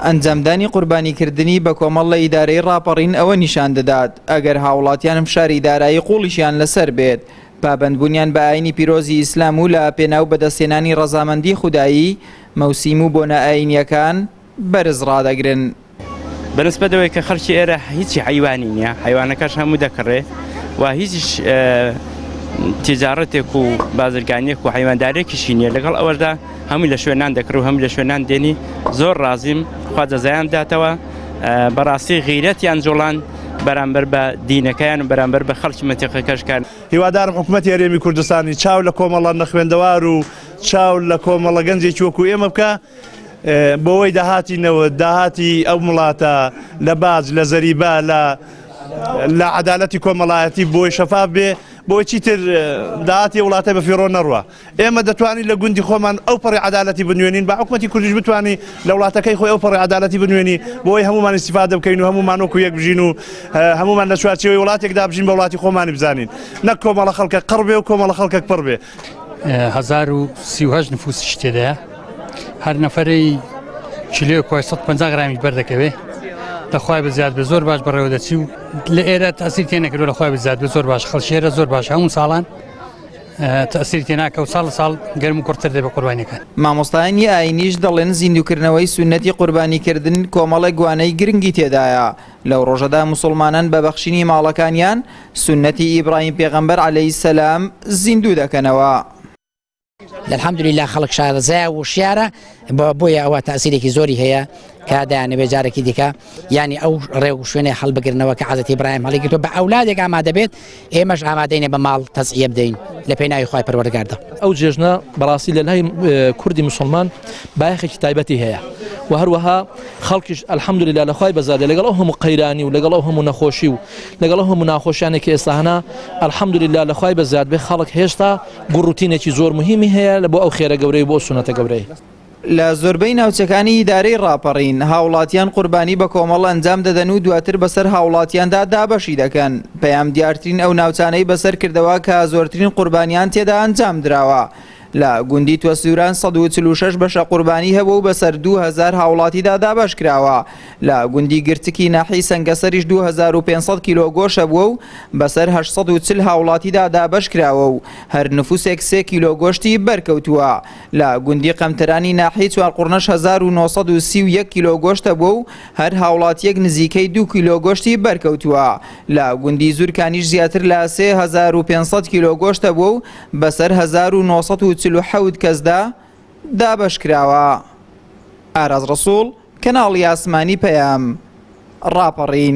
ئەنجامدانی قوربانیکردنی بەکۆمەڵ لە ئیدارەی ڕاپەڕین ئەوە نیشان دەدات، ئەگەر هاوڵاتیان فشاری دارایی قوڵیشیان لەسەر بێت، پابەندبوونیان بە ئاینی پیرۆزی ئیسلام و لە پێناو بەدەستهێنانی ڕەزامەندی خودایی، مەوسیم و بۆنە ئایینییەکان بەرز ڕادەگرن. بەنسبەت ئەوەی کە خەڵکی ئێرە هیچی حەیوانی نییە، حەیوانەکەش هەموو دەکڕێ و هیچیش تیجاڕەتێک و بازرگانیەک و حەیواندارێکیشی نییە، لەگەڵ ئەوەشدا هەمووی لە شوێنان دەکڕ و هەمووی لە شوێنان دێنی، زۆر ڕازیم، خوا جەزایان بداتەوە، بەڕاستی غیرەتیان جوڵان بەرامبەر بە دینەکەیان و بەرامبەر بە خەڵکی مەنتیقەکەش کە. هیوادارم حکومەتی هەرێمی کوردستانی چاو لە کۆمەڵە نەخوێندەوار و چاو لە کۆمەڵە گەنجێکی وەکو ئێمە بکا بۆوەی داهاتی نەوت داهاتی ئەو وڵاتە لە باج لە زەریبە لە لە عەدالەتی کۆمەڵایەتی بۆی شەفاف بێ بۆی چیتر داهاتی وڵاتە بە فیڕۆ نەڕوا ئێمە دەتوانین لە گوندی خۆمان ئەو پەڕی عەدالەتی بنوێنین با حکومەتی کوردیش بتوانی لە وڵاتەکەی خۆی ئەو پەڕی عەدالەتی بنوێنی بۆی هەمومان ئیستیفادە بکەین و هەمومان وەکو یەک بژین و هەمومان لە چوارچێوەی وڵاتێکدا بژین بە وڵاتی خۆمانی بزانین نەک کۆمەڵە خەڵکە قڕ بێ و کۆمەڵە خەڵکەک پڕ بێ. 1038 نفوسیش تێدایە هەر نەفەرەی کیلۆیەک کۆی 150 گرامیش بەردەکەوێ لە خوای بزیاد بێ زۆر باش بەڕێوە دەچی و لە ئێرە تەسیر تێ نەکردو لە خوای بزیاد بێ زۆر باش خەڵکی ئێرە زۆر باش هەموو ساڵان تەسیری تێ ناکە و ساڵ لە ساڵ گەرم و گوڕتر دەبێ قوربانیەکان. مامۆستایانی ئایینیش دەڵێن زیندووکردنەوەی سوننەتی قوربانیکردن کۆمەڵێک وانەی گرنگی تێدایە، لەو ڕۆژەدا موسوڵمانان بە بەخشینی ماڵەکانیان سوننەتی ئیبراهیم پێغەمبەر عەلەیهی سەلام زیندوو دەکەنەوە. الحمدللە خەڵک شارەزایە و وشیارە بۆیە ئەوە تاسیرێکی زۆری هەیە کە دەیانەوێت جارێکی دیکە یانی ئەو ڕێ و شوێنێ هەڵبگرنەوە کە حەزرەتی ئیبراهیم هەڵیگرتووە بە ئەولادێک ئامادە بێت ئێمەش ئامادەینە بە ماڵ تەزعیە بدەین لە پێناوی خوای پەروەردگاردا. ئەو جێژنە بەڕاستی لە لای کوردی موسڵمان بایەخێکی تایبەتی هەیە و هەروەها خەڵکیش الحمدللە لە خوای بەزادێ لەگەڵ ئەو هەموو قەیرانی و لەگەڵ ئەو هەموو نەخۆشی و لەگەڵ ئەو هەموو ناخۆشیانێک کە ئێستا هەنە الحمدللە لە خوای بەزاد بێ خەڵک هێشتا گوڕوتینێکی زۆر موهیمی هەیە لە بۆ ئەو خێرە گەورەی و بۆ ئەو سوننەتە گەورەی. لە زۆربەی ناوچەکانی ئیدارەی ڕاپەڕین، هاوڵاتیان قوربانی بە کۆمەڵ ئەنجام دەدەن و دواتر بەسەر هاوڵاتیاندا دابەشی دەکەن، پەیام دیارترین ئەو ناوچانەی بەسەر کردەوە کە زۆرترین قوربانیان تێدا ئەنجام دراوە. لە گوندی توەسوران 146 بەشە قوربانی هەبووە و بەسەر 2000 هاوڵاتیدا دابەش کراوە. لە گوندی گرتکی ناحیەی سەنگەسەریش 2500 کیلۆ گۆشت هەبووە و بەسەر 840 هاوڵاتیدا دابەش کراوە و هەر نفوسێک سێ کیلۆ گۆشتی بەرکەوتووە. لە گوندی قەمتەرانی ناحیەی چوارقوڕنەش 1931 کیلۆ گۆشت هەبووە و هەر هاوڵاتییەک نزیکەی دوو کیلۆ گۆشتی بەرکەوتووە. لە گوندی زورکانیش زیاتر لە 3500 کیلۆ گۆشت هەبووە و بەسەر 1947 کەسدا دابەشکراوە. ئاراس ڕەسوڵ، کەناڵی ئاسمانی پەیام، ڕاپەڕین.